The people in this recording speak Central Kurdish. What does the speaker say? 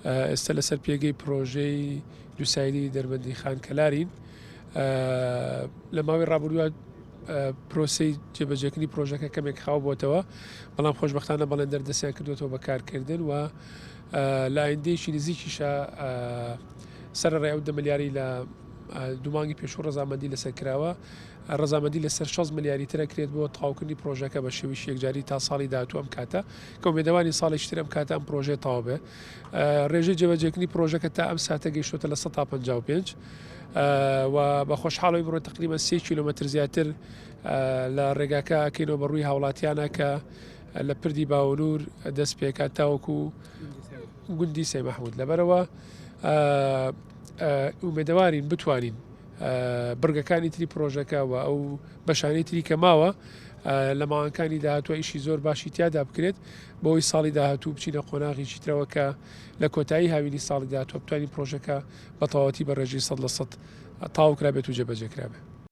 ئێستا لەسەر پێگەی پرۆژەی دووسایدی دەربەندیخان کەلارین. لە ماوەی ڕابردووە پرۆسەی جێبەجێکردنی پرۆژەکە کەمێک خاو بۆتەوە، بەڵام خۆشبەختانە بەڵێندەر دەستیان کردوێتەوە بە کارکردن و لە ئایندەیەکی نزیکیشە سەرەڕای ئەو 10 ملیاری لە دوو مانگی پێشوو ڕەزامەندی لەسەر کراوە، ڕەزامەندی لەسەر 60 ملیاری تر ئەکرێت بۆ تەواوکردنی پرۆژەکە بە شێوەیەکی یەکجاری تا ساڵی داهاتوو ئەم کاتە کە ئومێدەوارین ساڵێکی تر ئەم کاتە ئەم پرۆژەیە تەواو بێ. ڕێژەی جێبەجێکردنی پرۆژەکە تا ئەم ساتە گەیشتۆتە 55% و بە خۆشحاڵەوەی بڕۆ تقریبا 3 کیلۆمەتر زیاتر لە ڕێگاکە ئەکەینەوە بە ڕووی هاوڵاتیانە کە لە پردی باوەنور دەست پێکات تاوەکو گوندی سەی مەحمود. لەبەرەوە ئومێدەوارین بتوانین بڕگەکانی تری پرۆژەکە و ئەو بەشانەی تری کە ماوە لە ماوەکانی داهاتوە ئیشی زۆر باشی تیادا بکرێت بۆی ساڵی داهاتوو بچینە قۆناغێکی ترەوە کە لە کۆتایی هاوینی ساڵی داهاتوە بتوانین پرۆژەکە بە تەواوەتی بە ڕێژەی 100% تەواو کرابێت و جێبەجێ کرابێت.